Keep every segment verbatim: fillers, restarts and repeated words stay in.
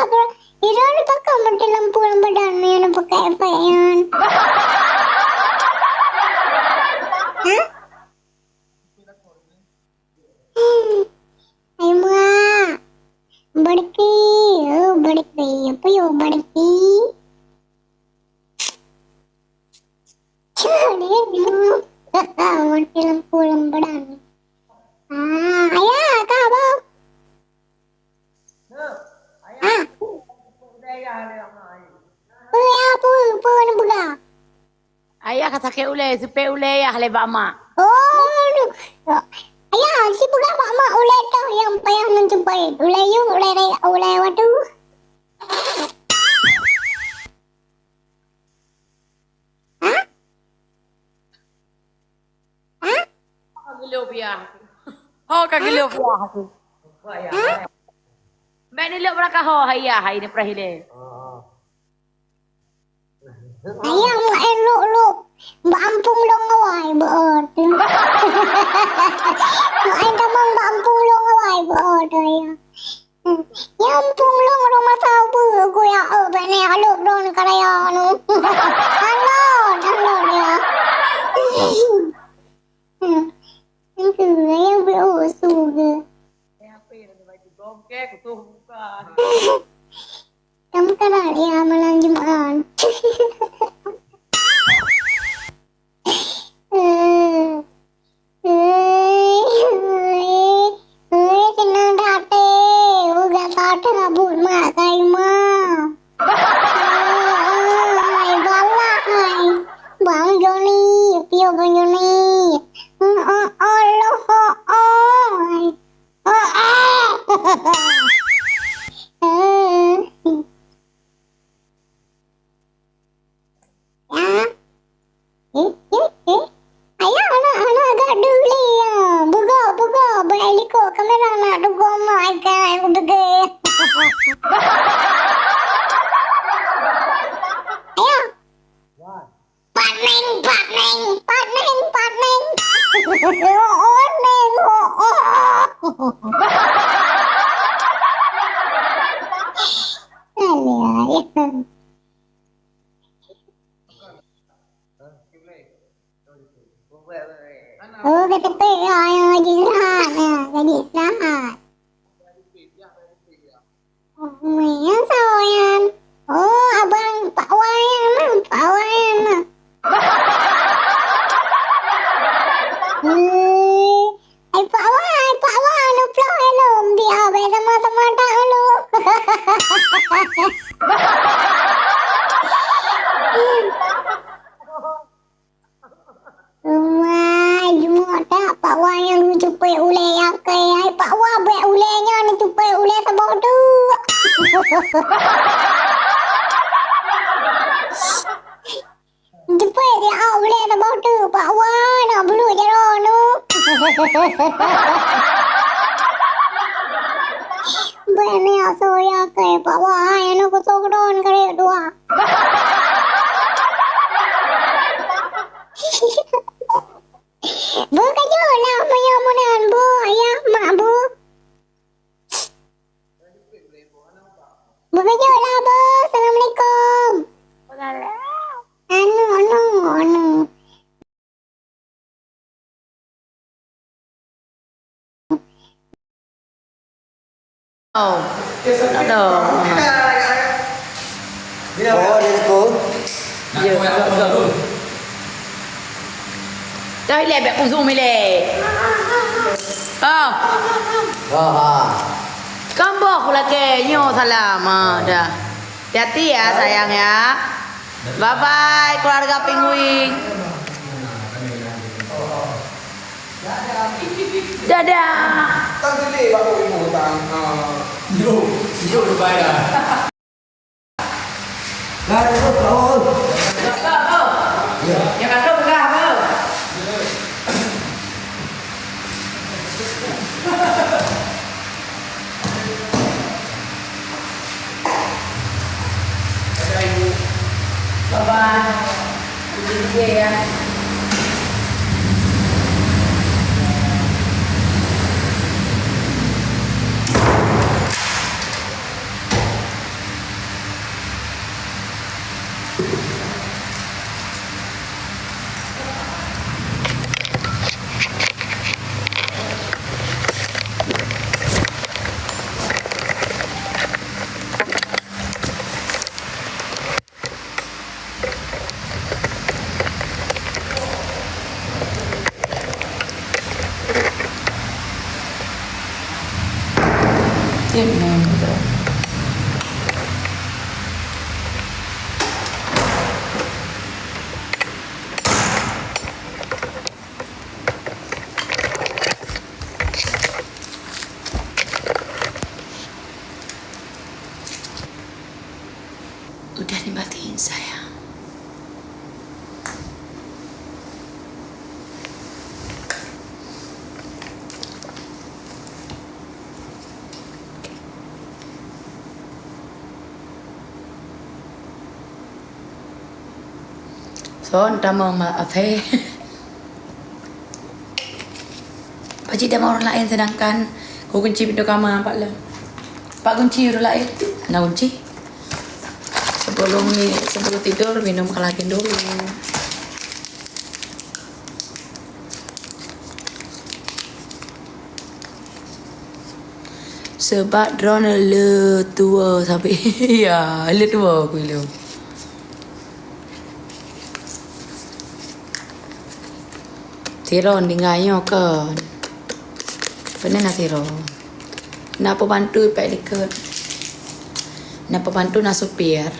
Ira ni pakon mati lampu lam badan ni, yang pakai efek nyan? Hah? Hai, Mak. Barki, oh, barki. Apa ya, barki? Cari dulu. Mati lampu lam badan. Ah, ayah, ka, Abang? Ah. Peue, ya, peue, peue neupeugah? Ayah ka sakét ulèe, seupék ulèe yah lé bak mak. Oh, aduh. Ayah, sipeugah bak mak ulèe toh nyang payah neuseupék. Ulèe yub, ulèe raya, ulèe watu. Hah? Hah? Ho ka geuleuh piah. Ho ka geuleuh piah aku. Hah? Bèk neulheueh beurakah ho, hai yah, hai neupreh ilèe. Ayah, meu'en lôk-lôk. Bak ampung lôn awai beuôt. Meu'en tamong bak ampung lôn awai beuôt, ayah. Ya ampun, lôn rhung masa ubeut, geuyak, oh, bèk nyan, alôk droen karaya nyoe. Alon, alon ya. Engkau yang beu su ke? Kamu kan ya malam Jumat. Eh. Hei, hei, hei, keunan that teuh, uroe gata teuh labot mak kai ma. Hei, hei, galak, hei. Bang Joni, piôh Bang Joni. Oh, oh, oh, loh, oh, oh. Oh, oh. Hei. Ya. Eh, eh, eh. Ayah, aneuk, aneuk agak deuh lé, ya. Beugoe, beugoe, beulikot kamera nak dugoe mak ikan, aku degé. Ayah. Patneng, patneng, patneng, patneng. Oh, neng, oh, oh. Alah, ya. Oh, ka teupeu ya, ya, gaji istirahat, ya, gaji istirahat. Oh, ya, sawa nyan. Oh, abang Pak Wan nyan, Pak Wan nyan. Eh, Hai Pak Wan, hai Pak Wan, neuploh helom, biar bèk sama-sama tak lu. Wah, jumuk tak Pak Wan nyang geucupet ulèe nyang keu. Hai Pak Wan, bèk ulèe nyan neucupet ulèe saboh tu. Jipeuet di awak ulèe saboh teuk, Pak Wan, nak beuleuk jaroe nyoe. Bèk meuasoe ya keu Pak Wan, nyoe kutoe keudroe karek dua. Bu, ka jeuet lah meunyoe meunan, Bu, ayah, mak, Bu. Beugeujoe lah, Bos. Assalamualaikum. Anu, anu, anu. Oh. Aduh. Oh, dia tu. Ya, betul, betul. Dah ilèe bèk kuzum ilèe. Ah. Wah, wah. Kamboh lakèe nyoe salam. Ah, dah. Hati-hati ya, sayang ya. Bye-bye, keluarga Penguin. Dadah. Tang teulik bak ibu tang. Ah. Yo, yo, bye dah. Dah, dah, dah, dah. Ya. Yang kata pegang apa? Bye-bye. Ini dia ya. Udah dimatiin, sayang. Son tamong maaf, hei. Pakcik tamong ureueng laén, sedangkan ku kunci pintoe kama pat lom. Pat kunci ureueng laén? Na kunci. Sebelum ni, sebelum tidur, minum kolagen dulu. Sebab droeneuh le tuwo sabe. Ya, le tuwo ku ilong. Sidroe tinggai nyoe kon. Peue na sidroe. Na pembantu pek likot. Na pembantu na supir.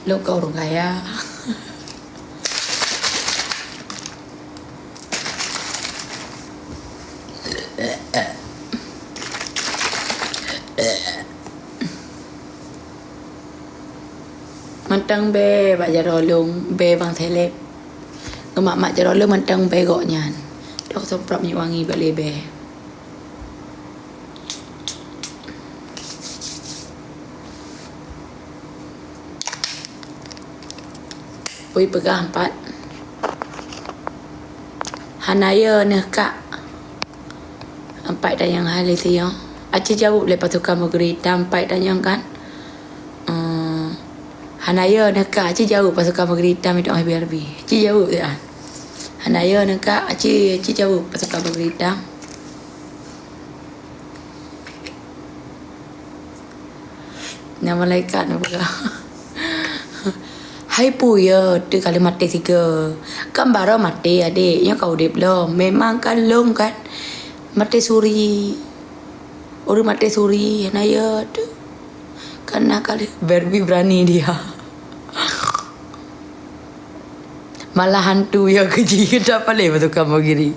Lôn ka ureueng kaya. Mantong bèe bak jaroe lôn, bèe bang seleb. Geumat-mat jaroe lôn mantong bèe gobnyan. Dok seuprop minyeuk wangi bak lé bèe. Ui peugah empat. Hana yö neuh kak. Empat tanyong hai lé siyoe. Aci jaweueb lé pasukan Mugeri Itam empat tanyong kan? Eh, hana yö neuh kak, aci jaweueb pasukan Mugeri Itam itu ai B R B. Aci jaweueb ya. Hana yö neuh kak, aci, aci jaweueb pasukan Mugeri Itam. Nyang malaikat na peugah. Hai peue yö teuh ka lheueh maté sigoe. Kan barô maté adék, nyoe ka udép lom. Memang kan lôn kan maté suri. Ureueng maté suri, hana yö teuh. Kan na ka lheueh Barbie berani dia. Malah hantu ya keji kita paling betul kamu giri.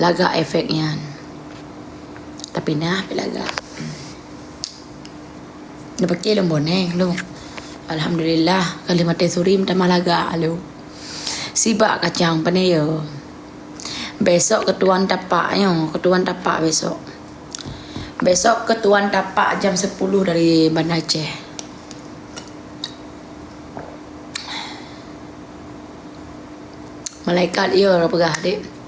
Lagak efek nyan. Tapi nah, pih lagak. Neupike lôn boneng lôn. Alhamdulillah, ka lheueh maté suri meutamah lagak lôn. Sibak kacang pane yo. Besok keutuan tapak nyoe, keutuan tapak besok. Besok keutuan tapak jam sepuluh dari Banda Aceh. Malaikat yo peugah dek.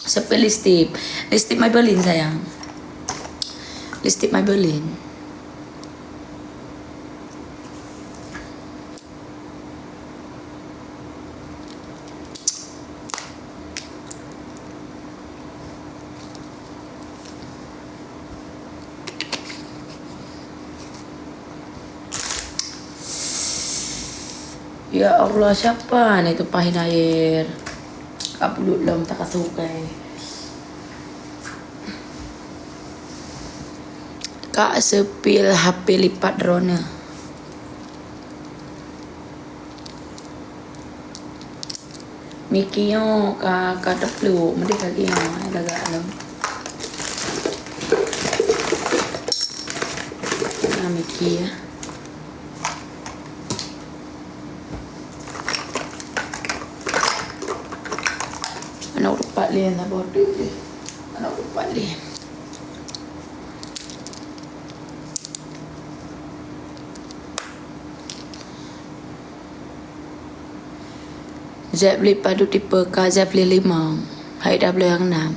Sepi lipstick. Lipstick Maybelline sayang. Lipstick Maybelline. Ya Allah, siapa ni tumpahin air? Ka pulut lom tak kasukai. Kak sepil H P lipat droeneuh. Miki nyoe ka, ka teupluek, meudeh lagèe nyoe, lagak lom. Nah, Miki ya. Aneuk rupat lé saboh tu. Aneuk rupat lé. Zep lip padub tipe ka zep lip limong. Hai dah boleh yang enam.